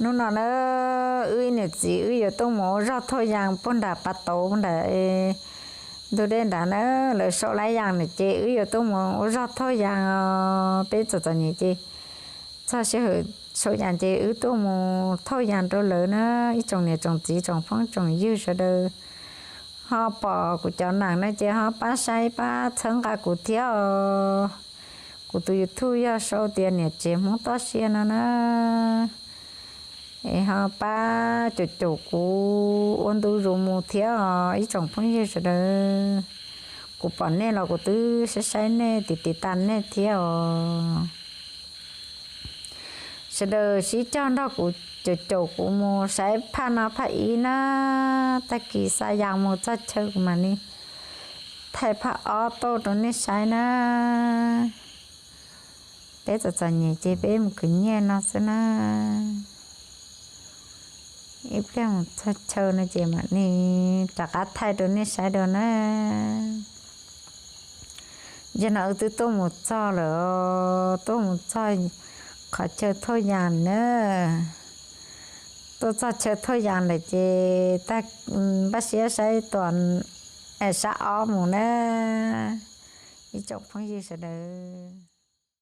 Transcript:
Hnub no na, wb niam txiv wb yuav tuaj mus ua zog thauj yas puag nram pas tauv nram ntug dej nrad na. Lawv sau lab yas na ces wb yuav tuaj mus ua zog thauj yas os. Peb txom txom nyem ces txog sij hawm sau yas ces wb tuaj mus thauj yas rau lawv na. Ib tsoom niam tsoom txiv tsoom phooj tsoom ywg sawv daws ho pom kuv cov nam no ces ho pab saib pab txhawb nqa kuv thiab os. Kuv tus YouTube yog sau tias Niam Tsev Hmoob Toj Siab no na. Es ho pab caum caum kuv ua ntu zus mus thiab os ib tsoom phooj ywg sawv daws. Kuv pom nej los kuv twb saib saib nej tiv tiv tas nej thiab os. Sawv daws sib cog nrog kuv caum caum kuv mus saib phaj no phaj ib na. Tag kis xa yas mus txog chaw kuv mam li thaij phaj ob tuaj rau nej saib na. Peb txom txom nyem ces peb mus khwv nyiaj no xwb na. Ib pliag mus txog chaw no ces mam li rov qab thaij rau nej saib dua na. Yog no wb twb tuaj mus txog lawm, tuaj mus txog qhov chaw thauj yas na. Tuaj txog chaw thauj yas lawm ces tag, npaj siab saib tuam sab ob mus na ib tsoom phooj ywg sawv daws.